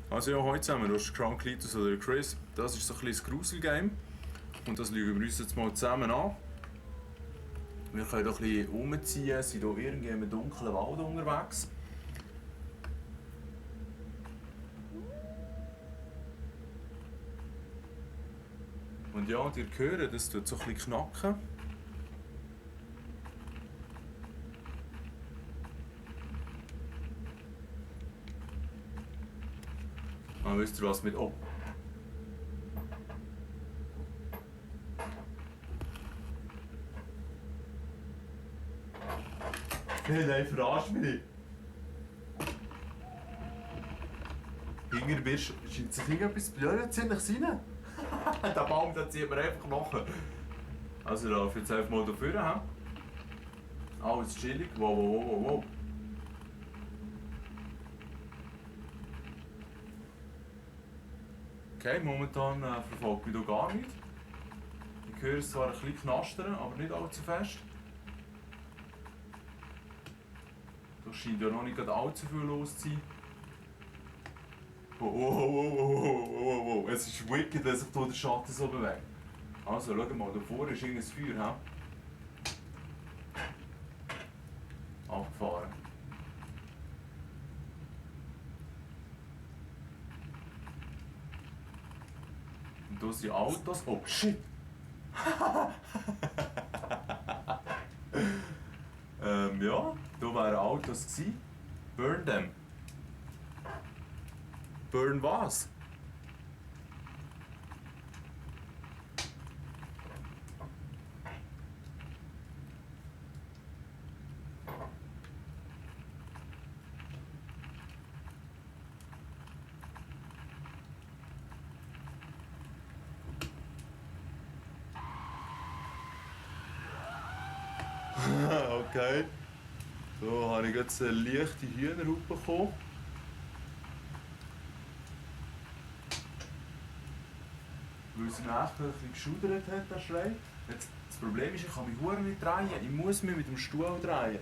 Also ja, heute zusammen, du hast Crown Cletus oder Chris. Das ist so ein bisschen das Grusel-Game. Und das schauen wir uns jetzt mal zusammen an. Wir können hier ein bisschen umziehen, sind hier irgendwie in einem dunklen Wald unterwegs. Und ja, ihr hört, das tut so ein bisschen knacken. Ah, wisst ihr was mit... Oh! Nein, verarsch mich nicht! Hinter mir scheint sich irgendetwas blödsinniges rein. Der Baum, den zieht man einfach nach. Also, ich laufe jetzt einfach mal da vorne. Alles chillig. Wow, wow, wow, wow. Okay, momentan verfolgt mich hier gar nicht. Ich höre es zwar ein bisschen knastern, aber nicht allzu fest. Da scheint ja noch nicht allzu viel los zu sein. Oh, oh, oh, oh, oh, oh, oh. Es ist wicked, wenn sich hier der Schatten so bewegt. Also, schau mal, da vorne ist irgendein Feuer. Abgefahren. Und hier sind Autos. Oh shit! Ja, da wären Autos gewesen. Burn them. Burn was? Okay. So habe ich jetzt eine leichte Hühnerhaut bekommen. Weil es ihn echt ein bisschen geschudert hat, der Schrei. Jetzt, das Problem ist, ich kann mich verdammt nicht drehen. Ich muss mich mit dem Stuhl drehen.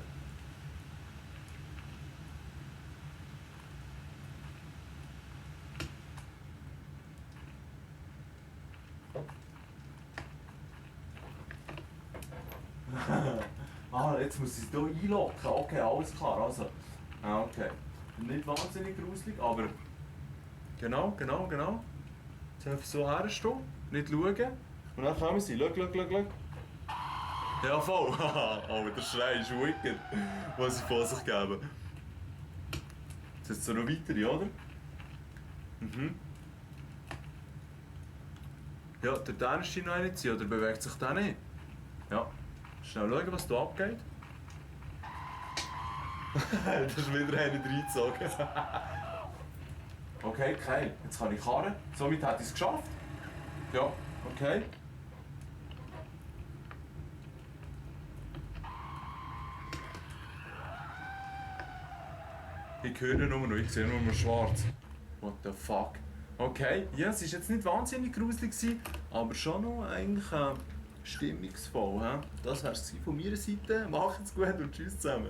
Ah, jetzt muss ich es hier einlocken. Okay, alles klar. Also, okay. Nicht wahnsinnig gruselig, aber... Genau. Jetzt einfach so herstehen, nicht schauen. Und dann kommen sie. Schau. Ja, voll. Oh, der Schrei ist wicked, was sie von sich geben. Jetzt ist es noch weitere, oder? Mhm. Ja, der Däne scheint noch nicht zu sein, oder bewegt sich der nicht? Ja. Schnell schauen, was hier abgeht. Das ist wieder einer reingezogen. Okay, jetzt kann ich karren. Somit hat ich es geschafft. Ja, okay. Ich höre nur noch, ich sehe nur schwarz. What the fuck? Okay, ja, es war jetzt nicht wahnsinnig gruselig, aber schon noch eigentlich stimmungsvoll. Das wäre es von meiner Seite. Macht's gut und tschüss zusammen.